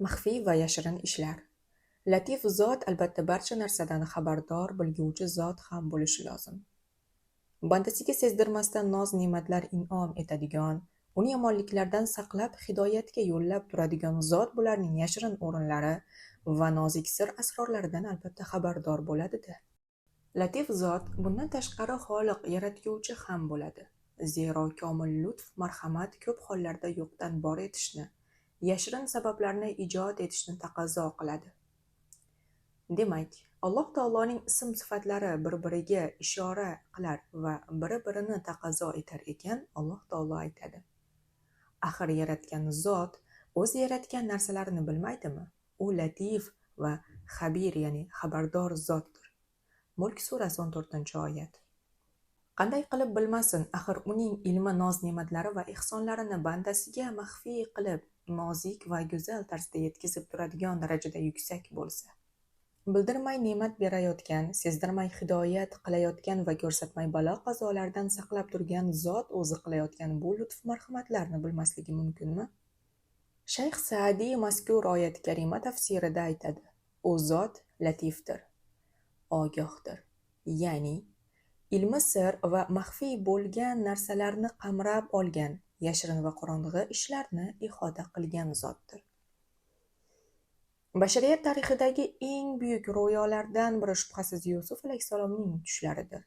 Maxfiy va yashirin ishlar. Latif zot albatta barcha narsadan xabardor, bilguvchi zot ham bo'lishi lozim. Bandasiga sezdirmasdan noz-ne'matlar in'om etadigan, uni yomonliklardan saqlab, hidoyatga yo'llab turadigan zot bularning yashirin o'rinlari va nozik sir-asrorlaridan albatta xabardor bo'ladi-da. Latif zot bundan tashqari xoliq, yaratguvchi ham bo'ladi. Zero komil lutf, marhamat ko'p hollarda yo'qdan bor etishni, yashirin sabablarni ijod etishni taqozo qiladi. Demak, Alloh taoloning ism-sifatlari bir-biriga ishora qilar va biri-birini taqozo etar ekan, Alloh taolo aytadi: Axir yaratgan zot o'zi yaratgan narsalarini bilmaydimi? U latif va xabir, ya'ni xabardor zotdir. Mulk surasi 14-oyat. Qanday qilib bilmasin, axir uning ilmi noz-ne'matlari va ehsonlarini bandasiga maxfiy qilib, nozik va go'zal tarzda yetkazib turadigan darajada yuksak bo'lsa. Bildirmay ne'mat berayotgan, sezdirmay hidoyat qilayotgan va ko'rsatmay balo-qazolardan saqlab turgan zot o'zi qilayotgan bu lutf-marhamatlarni bilmasligi mumkinmi? Shayx Saadiy mazkur oyat karima tafsirida aytadi: U zot latifdir, ogohdir. Ya'ni ilmi sir va maxfiy bo'lgan narsalarni qamrab olgan, yashirin va qorong'i ishlarni ihota qilgan zotdir. Bashariyat tarixidagi eng buyuk ro'yolardan biri shubhasiz Yusuf alayhissalomning tushlaridir.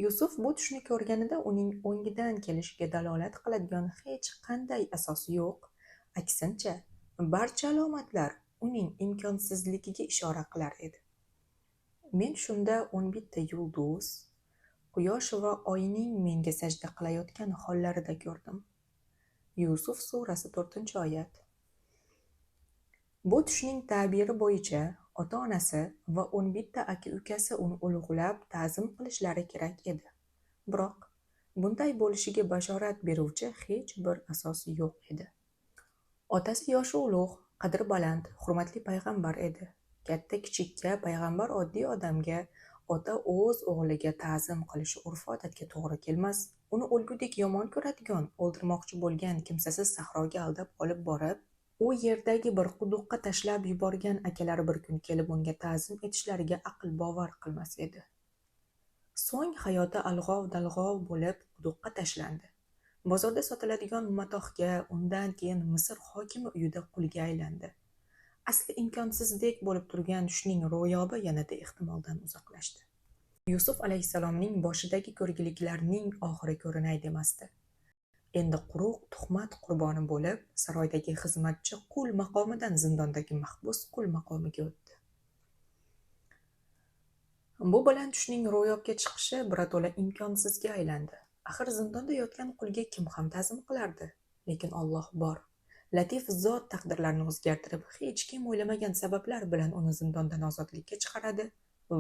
Yusuf bu tushni ko'rganida uning o'ngidan kelishiga dalolat qiladigan hech qanday asos yo'q. Aksincha, barcha alomatlar uning imkonsizligiga ishora qilar edi. Men shunda 11 yulduz, quyosh va oyning menga sajda qilayotgan hollarida ko'rdim. Yusuf surasi 4-oyat. Bu tushning ta'biri bo'yicha ota-onasi va 11 aka-ukasi uni ulug'lab ta'zim qilishlari kerak edi. Biroq bunday bo'lishiga bashorat beruvchi hech bir asos yo'q edi. Otasi yoshi ulug', qadri baland, hurmatli payg'ambar edi. Katta-kichikka, payg'ambar oddiy odamga, ota o'z o'g'liga ta'zim qilishi urf-odatga to'g'ri kelmas. Uni o'lgudek yomon ko'radigan, o'ldirmoqchi bo'lgan kimsasiz sahroga aldab olib borib, u yerdagi bir quduqqa tashlab yuborgan akalari bir kun kelib unga ta'zim etishlariga aql bovar qilmas edi. So'ng hayoti alg'ov-dalg'ov bo'lib quduqqa tashlandi. Bozorda sotiladigan matohga, undan keyin Misr hokimi uyida qulga aylandi. Asli imkonsizdek bo'lib turgan tushning ro'yobi yanada ehtimoldan uzoqlashdi. Yusuf alayhissalomning boshidagi ko'rgiliklarning oxiri ko'rinay demasdi. Endi quruq tuhmat qurboni bo'lib, saroydagi xizmatchi qul maqomidan zindondagi mahbus qul maqomiga o'tdi. Bu bilan tushning ro'yobga chiqishi birato'la imkonsizga aylandi. Axir zindonda yotgan qulga kim ham ta'zim qilardi? Lekin Alloh bor. Latif zot taqdirlarni o'zgartirib, hech kim o'ylamagan sabablar bilan uni zindondan ozodlikka chiqaradi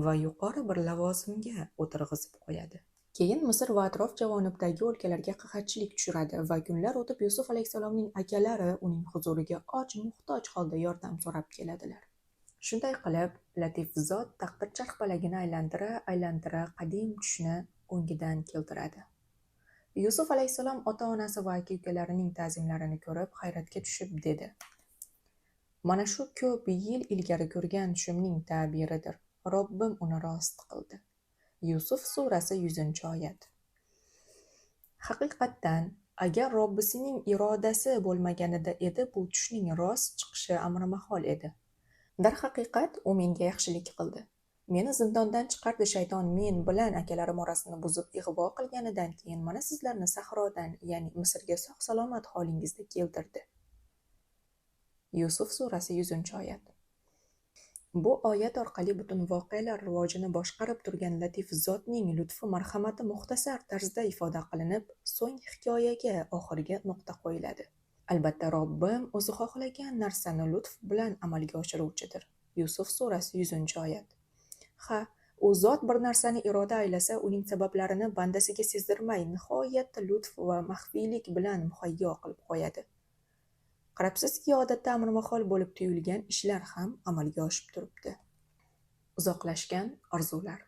va yuqori bir lavozimga o'tirg'izib qo'yadi. Keyin Misr va atrof javonibdagi o'lkalarga qahatchilik tushiradi va kunlar o'tib Yusuf alayhissalomning akalari uning huzuriga och, muhtoj holda yordam so'rab keladilar. Shunday qilib, Latif zot taqdir charxpalagini aylantira-aylantira qadim tushni o'ngidan keltiradi. Yusuf alayhissalom ota-onasi va aka-ukalarining ta'zimlarini ko'rib, hayratga tushib dedi: Mana shu ko'p yil ilgari ko'rgan tushimning ta'biridir. Robbim uni rost qildi. Yusuf surasi 100-oyat. Haqiqatdan, agar Robbisining irodasi bo'lmaganida edi, bu tushning rost chiqishi amrimahol edi. Darhaqiqat, u menga yaxshilik qildi. Meni zindondan chiqardi. Shayton men bilan akalarim orasini buzib ig'vo qilganidan keyin mana sizlarni sahrodan, ya'ni Misrga sog'-salomat holingizda keltirdi. Yusuf surasi 100-oyat. Bu oyat orqali butun voqealar rivojini boshqarib turgan latif zotning lutfi marhamati muxtasar tarzda ifoda qilinib, so'ng hikoyaga oxirgi nuqta qo'yiladi. Albatta Robbim o'zi xohlagan narsani lutf bilan amalga oshiruvchidir. Yusuf surasi 100-oyat. Ha, u zot bir narsani iroda aylasa, uning sabablarini bandasiga sezdirmay, nihoyatda lutf va maxfiylik bilan muhayyo qilib qo'yadi. Qarabsizki, odatda amrimahol bo'lib tuyulgan ishlar ham amalga oshib turibdi. Uzoqlashgan orzular.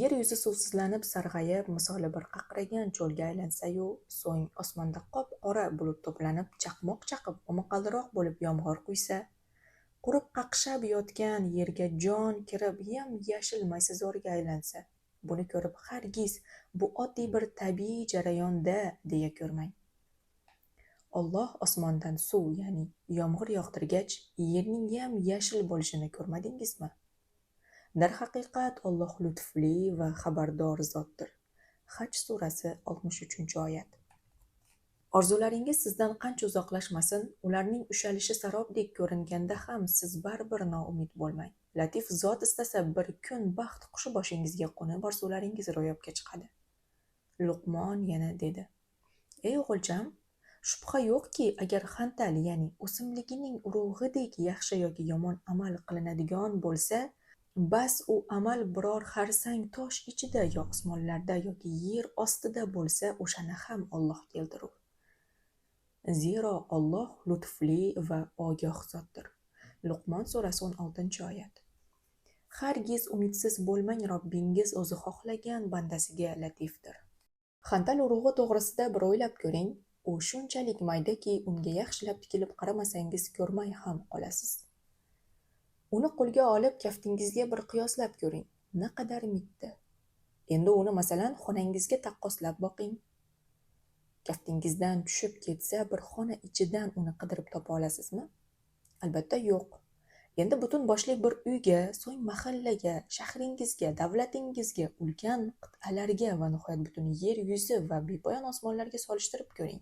Yer yuzi suvsizlanib, sarg'ayib, misoli bir qaqragan cho'lga aylansa-yu, so'ng osmonda qop-qora bulut to'planib, chaqmoq chaqib, momaqaldiroq bo'lib yomg'ir quysa, Qurib qaqshab yotgan yerga jon kirib, yam-yashil maysazorga aylansa, buni ko'rib hargiz bu oddiy bir tabiiy jarayonda deya ko'rmang. Alloh osmondan suv, ya'ni yomg'ir yog'dirgach, yerning yam-yashil bo'lishini ko'rmadingizmi? Darhaqiqat Alloh lutfli va xabardor zotdir. Haj surasi 63-oyat. Orzularingiz sizdan qancha uzoqlashmasin, ularning ushalishi sarobdek ko'ringanda ham siz baribir noumid bo'lmang. Latif zot istasa, bir kun baxt qushi boshingizga qo'nib, orzularingiz ro'yobga chiqadi. Luqmon yana dedi: "Ey o'g'ilcham, shubha yo'qki, agar xantal, ya'ni o'simligining urug'idek yaxshi yoki yomon amal qilinadigan bo'lsa, bas u amal biror xarsang tosh ichida yo osmonlarda yoki yer ostida bo'lsa, o'shani ham Alloh keltirur. Zero Alloh lutfli va ogoh zotdir." Luqmon surasi 16-oyat. Hargiz umidsiz bo'lmang, Robbingiz o'zi xohlagan bandasiga latifdir. Xantal urug'i to'g'risida bir o'ylab ko'ring. U shunchalik maydaki, unga yaxshilab tikilib qaramasangiz ko'rmay ham qolasiz. Uni qo'lga olib, kaftingizga bir qiyoslab ko'ring. Naqadar mitti. Endi uni masalan xonangizga taqqoslab boqing. Kaftingizdan tushib ketsa, bir xona ichidan uni qidirib topa olasizmi? Albatta yo'q. Endi butun boshli bir uyga, so'ng mahallaga, shahringizga, davlatingizga, ulkan qit'alarga va nihoyat butun yer yuzi va bepoyon osmonlarga solishtirib ko'ring.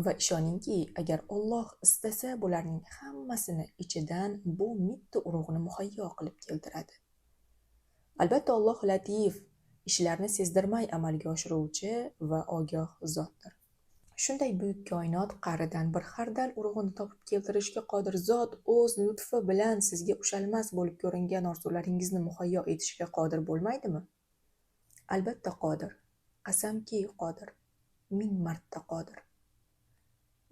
Va ishoningki, agar Alloh istasa, bularning hammasini ichidan bu mitti urug'ni muhayyo qilib keltiradi. Albatta Alloh latif, ishlarni sezdirmay amalga oshiruvchi va ogoh zotdir. Shunday buyuk koinot qa'ridan bir xardal urug'ini topib keltirishga qodir zot o'z lutfi bilan sizga ushalmas bo'lib ko'ringan orzularingizni muhayyo etishga qodir bo'lmaydimi? Albatta qodir. Qasamki qodir. 1000 marta qodir.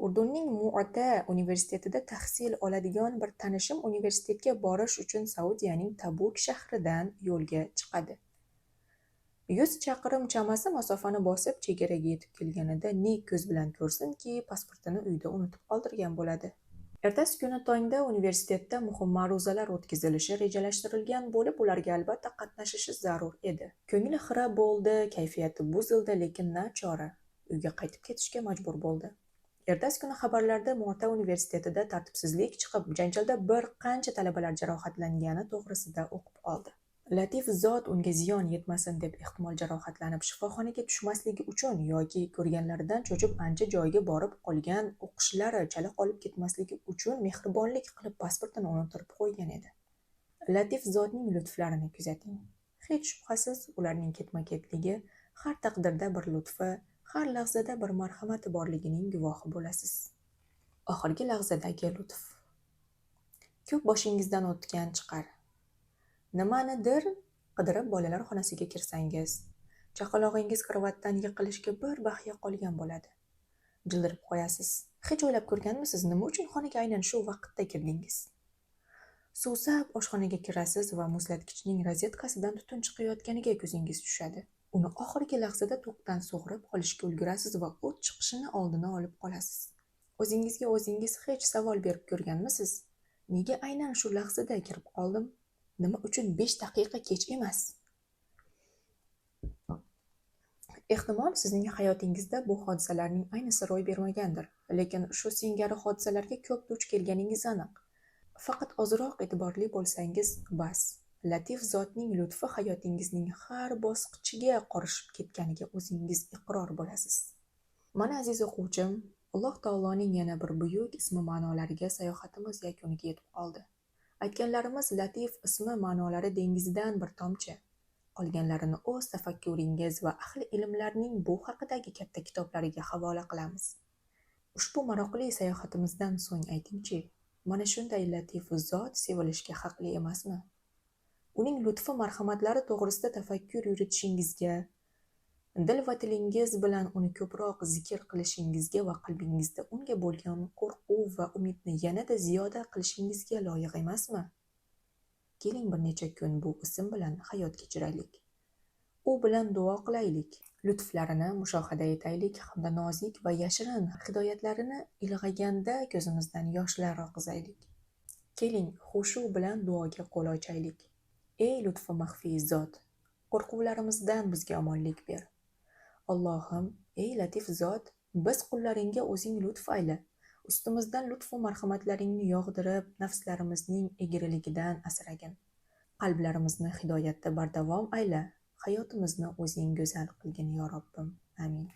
Urdunning Mu'ta universitetida tahsil oladigan bir tanishim universitetga borish uchun Saudiyaning Tabuk shahridan yo'lga chiqadi. 100 chaqirim chamasi masofani bosib chegaraga yetib kelganida ne ko'z bilan ko'rsinki, pasportini uyda unutib qoldirgan bo'ladi. Ertasi kuni tongda universitetda muhim ma'ruzalar o'tkazilishi rejalashtirilgan bo'lib, ularga albatta qatnashishi zarur edi. Ko'ngli xira bo'ldi, kayfiyati buzildi, lekin nachora, uyga qaytib ketishga majbur bo'ldi. Ertasi kuni xabarlarda Mu'ta universitetida tartibsizlik chiqib, janjalda bir qancha talabalar jarohatlangani to'g'risida o'qib qoldi. Latif zot unga ziyon yetmasin deb ehtimol jarohatlanib shifoxonaga tushmasligi uchun yoki ko'rganlaridan cho'chib ancha joyga borib qolgan o'qishlari chala qolib ketmasligi uchun mehribonlik qilib pasportini unuttirib qo'ygan edi. Latif zotning lutflarini kuzating. Hech shubhasiz ularning ketma-ketligi har taqdirda bir lutfi, har lahzada bir marhamati borligining guvohi bo'lasiz. Oxirgi lahzadagi lutf. Ko'p boshingizdan o'tgan chiqar. Nimanidir qidirib bolalar xonasiga kirsangiz, chaqalog'ingiz krovatdan yiqilishga bir baxya qolgan bo'ladi. Jildirib qo'yasiz. Hech o'ylab ko'rganmisiz, nima uchun xonaga aynan shu vaqtda kirdingiz? Suvsab oshxonaga kirasiz va muzlatgichning rozetkasidan tutun chiqayotganiga ko'zingiz tushadi. Uni oxirgi lahzada to'qdan sug'urib olishga ulgurasiz va o't chiqishini oldini olib qolasiz. O'zingizga o'zingiz hech savol berib ko'rganmisiz? Nega aynan shu lahzada kirib qoldim? Nima uchun 5 daqiqa kech emas? Ehtimol sizning hayotingizda bu hodisalarning aynisi ro'y bermagandir, lekin shu singari hodisalarga ko'p duch kelganingiz aniq. Faqat ozroq e'tiborli bo'lsangiz bas. Latif zotning lutfi hayotingizning har bosqichiga qorishib ketganiga o'zingiz iqror bo'lasiz. Mana aziz o'quvchim, Alloh taoloning yana bir buyuk ismi ma'nolariga sayohatimiz yakuniga yetib qoldi. Aytganlarimiz latif ismi ma'nolari dengizidan bir tomchi. Qolganlarini o'z tafakkuringiz va ahli ilmlarning bu haqidagi katta kitoblariga havola qilamiz. Ushbu maroqli sayohatimizdan so'ng aytingchi, mana shunday latif zot sevilishga haqli emasmi? Uning lutfi marhamatlari to'g'risida tafakkur yuritishingizga, dil va tilingiz bilan uni ko'proq zikr qilishingizga va qalbingizda unga bo'lgan qo'rquv va umidni yanada ziyoda qilishingizga loyiq emasmi? Keling bir necha kun bu ism bilan hayot kechiraylik. U bilan duo qilaylik, lutflarini mushohada etaylik hamda nozik va yashirin hidoyatlarini ilg'aganda ko'zimizdan yoshlar oqizaylik. Keling, xushu bilan duoga qo'l ochaylik. Ey lutfi maxfiy zot, qo'rquvlarimizdan bizga omonlik ber. Allohim, ey latif zot, biz qullaringga o'zing lutf ayla. Ustimizdan lutfu marhamatlaringni yog'dirib, nafslarimizning egriligidan asragin. Qalblarimizni hidoyatda bardavom ayla, hayotimizni o'zing go'zal qilgin, yo Robbim. Amin.